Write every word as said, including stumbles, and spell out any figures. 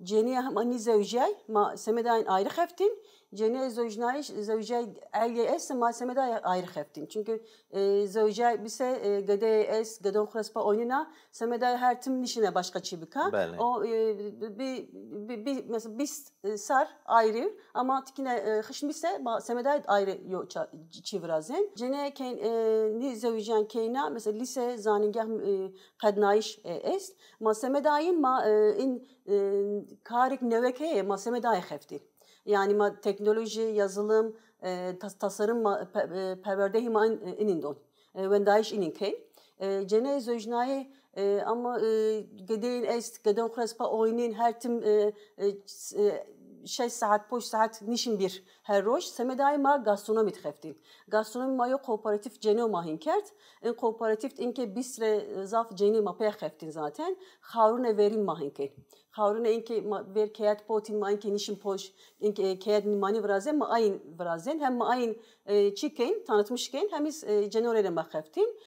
Cenîye hema nî zewjîyay, ma semedayên ayrî xeftîn. Cenîye zewjnayîş, zewjîyay, eylî est, ma semedayê ayrî xeftîn. Çünkü e, zewjîyay bise, e, gedeyê est, gedon xu respa oynîna, semedayê her tim nişine başka çî bika. Belê. O e, bir, bir, bir, mesela bîst e, sar ayrî ama tikine e, xişm bise, ma semedayê ayrî yo ça- çî virazên. Cenîye kên, e, nî zewjîyan keyna, mesela lîse, zanîngeh, e, qednayîş e, est. Ma semedayîn ma e, in e, karik newekeye ma semedayê xeftîn. Yani ma teknoloji, yazılım, e, tas- tasarım ma, pe- e, perwerdehî ma in- e, inîn don. E, wendayîş inîn kên. E, cenîye zewjnayê, e, ama e, gedeyên est, gedon xu respa oynîn, her tim e, e, s- e, şeş saat, poş saat nişin bir her roj. Semedayê ma gastronomî di xeftîn. Gastronomî ma yo kooperatif cenîyo ma hîn kerd. In kooperatif inke bîst re zaf cenî ma pê xeftîn zaten. Xawrine verîn ma hîn kên. Xawrine inke ma ver keyet potîn, ma inke nişin poş, inke keyet manî virazên, ma ayîn virazên. Hem ma ayîn e, çî kên, tanıtmış kên, hem îz e, cenorê re ma xeftîn.